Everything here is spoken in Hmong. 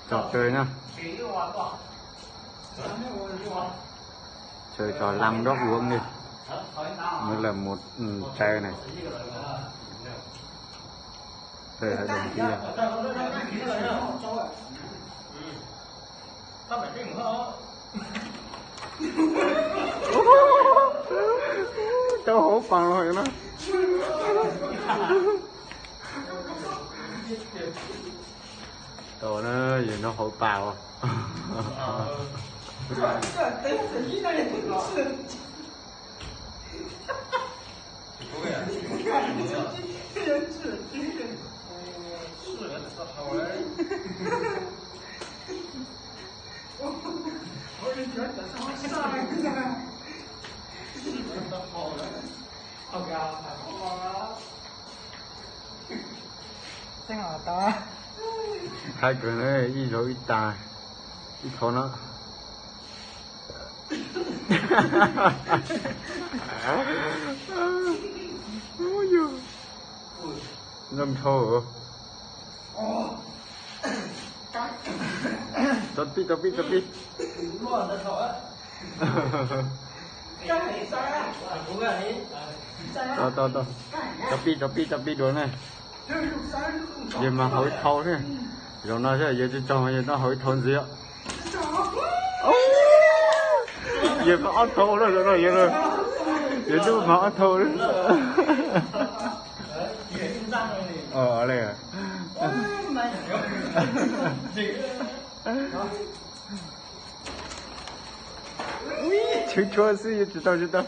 Trò chơi nhá. Chơi trò lăn đốt uống đi. Mới là một, ừ, trò này. Chơi hội đồng kia. Tau hauv paus lawm no. Tau na, yog no hauv paus. Hais kawg na, ib zaug ib tag, ib thau no. Zoo nrhau. Tau pib, tau pib, tau pib. Tau, tau, tau. Tau pib, tau pib, tau pib dua na. Yawg mas haus ib thau thiab. Zaum no yawg tsis tsaug mas yawg no haus ib thau ntxiv. Yawg mas ob thau lawm zaum no yawg, yawg twb mas ob thau lawm. Ua li. Tshwv tshuaj xwb, tsis tau, tsis tau.